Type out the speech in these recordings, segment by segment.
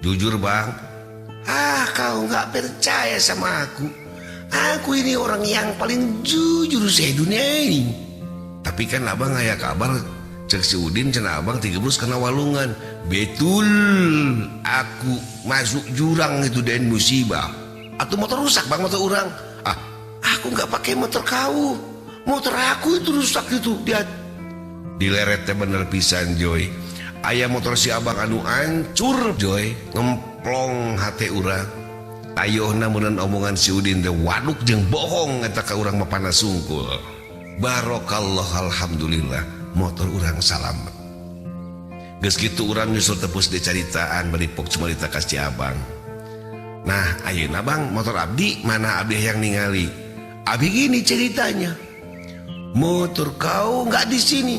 Jujur, Bang. Ah, kau nggak percaya sama aku. Aku ini orang yang paling jujur sedunia ini. Tapi kan abang aya kabar, cek si Udin cenah abang 13 kena walungan. Betul, aku masuk jurang itu dan musibah. Atau motor rusak, Bang, motor orang. Ah, aku nggak pakai motor kau. Motor aku itu rusak itu. Dia dileretnya bener pisan, Joy. Aya motor si abang anu ancur, Joy, ngemplong hati urang. Ayeuna meureun omongan si Udin teh waduk jeung bohong eta ka urang mah panas sungkul. Barokallah, alhamdulillah motor urang salamet. Geus kitu urang nyusul tepus di caritaan bari pok cumarita ka si abang. Nah, ayeuna, Bang, motor abdi mana? Abdi yang ningali. Abi gini ceritanya. Motor kau nggak di sini.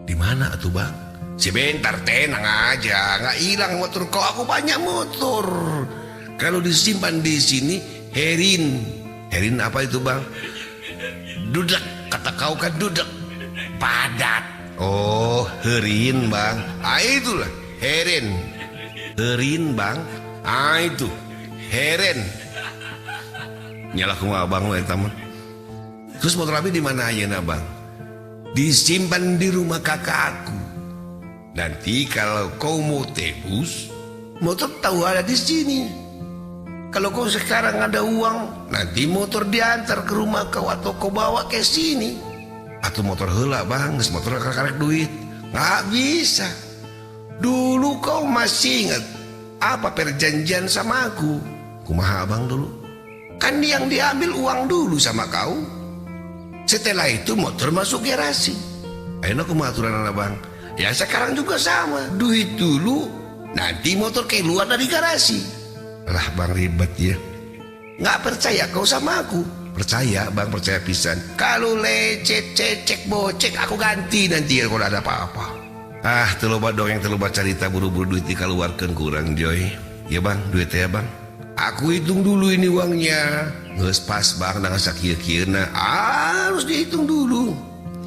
Di mana atuh, Bang? Sebentar, tenang aja, nggak hilang motor kau. Aku banyak motor. Kalau disimpan di sini, herin. Herin apa itu, Bang? Dudak, kata kau kan dudak. Padat. Oh, herin, Bang. Ah, itulah, herin. Herin, Bang. Ah, itu. Heren. Nyalah kumaha abang we eta mah. Terus motor abi di mana ayeuna, Bang? Disimpan di rumah kakak aku. Nanti kalau kau mau tebus, motor tahu ada di sini. Kalau kau sekarang ada uang, nanti motor diantar ke rumah kau atau kau bawa ke sini. Atau motor heula, Bang, geus motor karek duit. Nggak bisa. Dulu kau masih ingat apa perjanjian sama aku? Kumaha, Abang, dulu? Kan yang diambil uang dulu sama kau. Setelah itu motor masuk garasi. Ayo kumaha aturan, Abang? Ya sekarang juga sama. Duit dulu, nanti motor keluar dari garasi. Lah, Bang, ribet ya. Nggak percaya kau sama aku? Percaya, Bang, percaya pisan. Kalau lecet, cecek, bocek, aku ganti nanti kalau ada apa-apa. Ah, teu loba dongeng, teu loba carita, buru-buru duit dikeluarkan kurang, Joy. Ya, Bang, duitnya, Bang. Aku hitung dulu ini uangnya. Nges pas, Bang, dengan sakieu-kieuna. Harus dihitung dulu.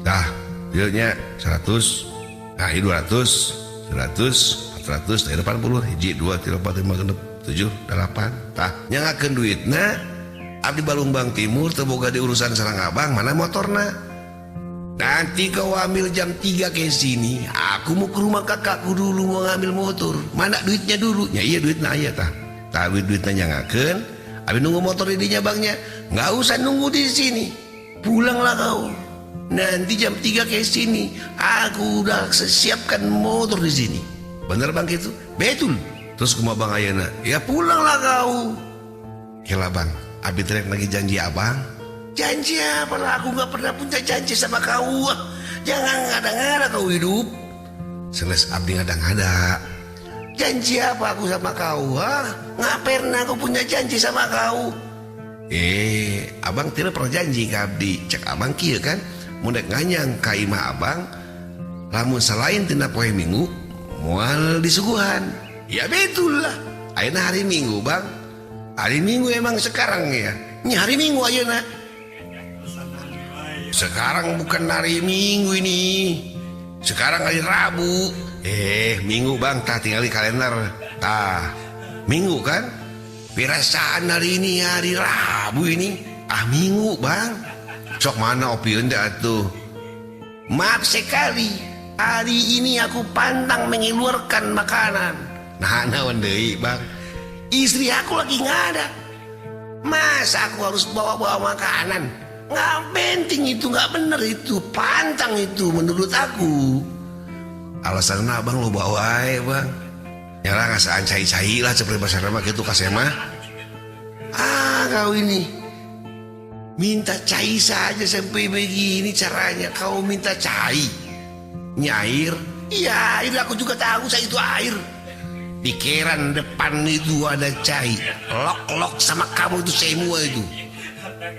Tah, duitnya 100, nah ini 200, 100, 400, 80, hiji, 2, 3, 4, 5, 6, 7, 8. Tah, nyangakeun duitna, abdi Balumbang Timur teu boga di urusan sareng abang, mana motorna? Nanti kau ambil jam 3 ke sini. Aku mau ke rumah kakakku dulu, mau ngambil motor. Mana duitnya dulu? Ya iya, duitnya aya tah. Tah, duitnya nyangakeun. Abi nunggu motor di dinya, Bangnya. Nggak usah nunggu di sini. Pulanglah kau. Nanti jam 3 ke sini. Aku udah siapkan motor di sini. Bener, Bang, gitu? Betul. Terus kumaha, Bang, ayeuna? Ya pulanglah kau. Kela, Bang, abi rek lagi janji abang. Janji apa lah? Aku nggak pernah punya janji sama kau. Jangan ngada-ngada kau hidup. Seles abdi ngada-ngada. Janji apa aku sama kau? Ha? Nggak pernah aku punya janji sama kau. Eh, abang tidak pernah janji ke abdi. Cek abang kieu kan, mun dek nganyang ka imah abang, lamun selain tina poe Minggu, moal disuguhan. Ya betul lah. Ayeuna hari Minggu, Bang. Hari Minggu emang sekarang ya. Ini hari Minggu ayeuna. Sekarang bukan hari Minggu ini. Sekarang hari Rabu. Eh, Minggu, Bang, tah tinggal di kalender. Tah, Minggu kan? Perasaan hari ini hari Rabu ini. Ah, Minggu, Bang. Sok mana opieun teh atuh. Maaf sekali. Hari ini aku pantang mengeluarkan makanan. Nah, naon deui, Bang? Istri aku lagi nggak ada. Masa aku harus bawa-bawa makanan? Nggak penting itu, nggak bener itu. Pantang itu menurut aku. Alasannya abang lo bawa aja, Bang. Nyalah ngasaan cai-cai lah seperti bahasa mah gitu kasema. Ah, kau ini. Minta cai saja sampai begini caranya. Kau minta cai. Nyair. Iya, air aku juga tahu saya itu air. Pikiran depan itu ada cai. Lok-lok sama kamu itu semua itu.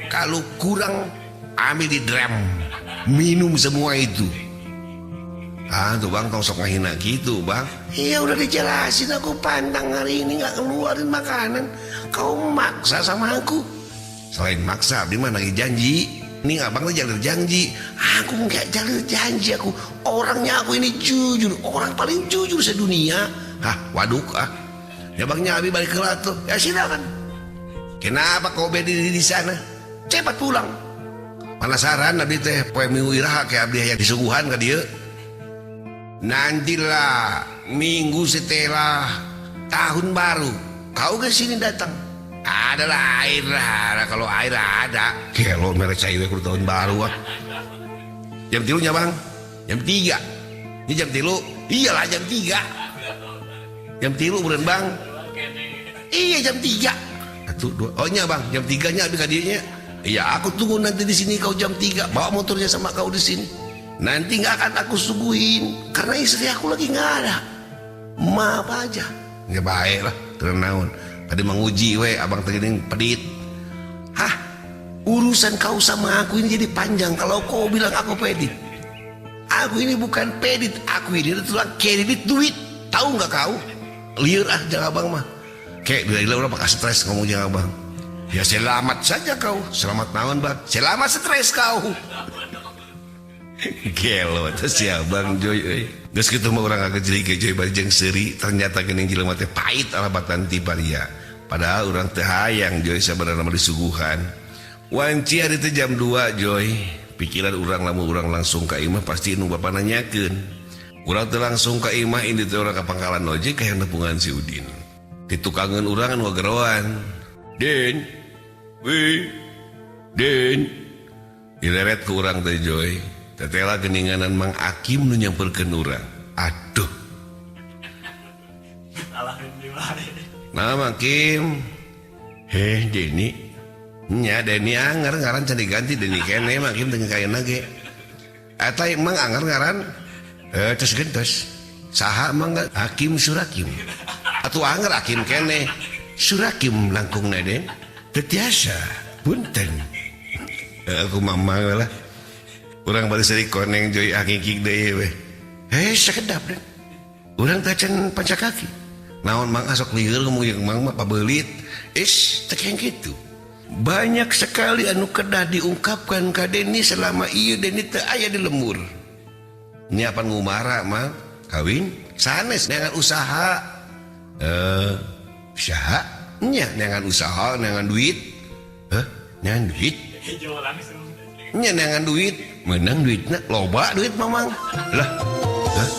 Kalau kurang ambil di drum. Minum semua itu. Ah tuh, Bang, tong sok ngahina gitu, Bang. Iya, udah dijelasin aku pantang hari ini nggak keluarin makanan. Kau maksa sama aku. Selain maksa, abdi mah nagih janji. Ini abang tuh jalur janji. Aku nggak jalur janji aku. Orangnya aku ini jujur, orang paling jujur sedunia. Hah, waduk ah. Ya bangnya abi balik ke tuh. Ya silakan. Kenapa kau berdiri di sana? Cepat pulang. Penasaran abdi teh poe minggu iraha ke abdi aya disuguhan ka dieu. Nantilah minggu setelah tahun baru kau ke sini datang. Adalah air lah, kalau air ada. Gelo merek cai we kudu tahun baru ah. Jam 3 nya Bang. Jam 3. Ini jam 3. Iyalah jam 3. Jam 3 bulan Bang. Iya jam 3. 1 2. Oh nya Bang, jam 3 nya abdi ka dieu nya. Iya, aku tunggu nanti di sini kau jam 3. Bawa motornya sama kau di sini. Nanti nggak akan aku suguhin karena istri aku lagi nggak ada. Maaf aja. Ya baik lah, tenang naon. Tadi menguji we abang teh geuning pedit. Hah? Urusan kau sama aku ini jadi panjang kalau kau bilang aku pedit. Aku ini bukan pedit, aku ini tulang kredit duit. Tahu nggak kau? Liur ah jangan abang mah. Kayak bila-bila orang pakai stres ngomong jangan abang. Ya selamat saja kau. Selamat naon bang? Selamat stres kau. Gelo teh si abang Joy euy. Geus kitu mah urang ngagejelig Joy bari jeung seuri, ternyata geuning jelema teh pahit alabatan ti paria. Padahal urang teh hayang Joy sabenerna mah disuguhan. Wanci hari teh jam 2 Joy. Pikiran urang lamun urang langsung ka imah pasti nu bapa nanyakeun. Urang teh langsung ka imah ini teh urang ka pangkalan ojek hayang nepungan si Udin. Ditukangeun urang anu geroan. Din. Wih. Din. Dileret ku urang teh Joy. Tetela geninganan Mang Akim nu nyamperkeun urang. Aduh. Nah Mang Kim. Heh Deni. Nya Deni anger ngaran can diganti Deni kene Mang Kim teh kaena ge. Eta Mang anger ngaran tes gentos. Saha Mang Hakim Surakim. Atuh anger Hakim kene. Surakim langkungna Den. Teu tiasa. Punten. Aku mamang lah. Urang bari seuri koneng Joy akikik deui we. Heh sakedap Den. Urang teh can pancakaki. Naon Mang asok lieur ngomong jeung Mang mah pabeulit. Is teh keng kitu. Banyak sekali anu kedah diungkapkan ka Deni selama ieu Deni teu aya di lembur. Nyiapan ngumara Mang, kawin sanes neangan usaha. Usaha nya neangan usaha, neangan duit. Heh, neangan duit. Nya neangan duit, menang duitna loba duit Mamang. Lah, hah?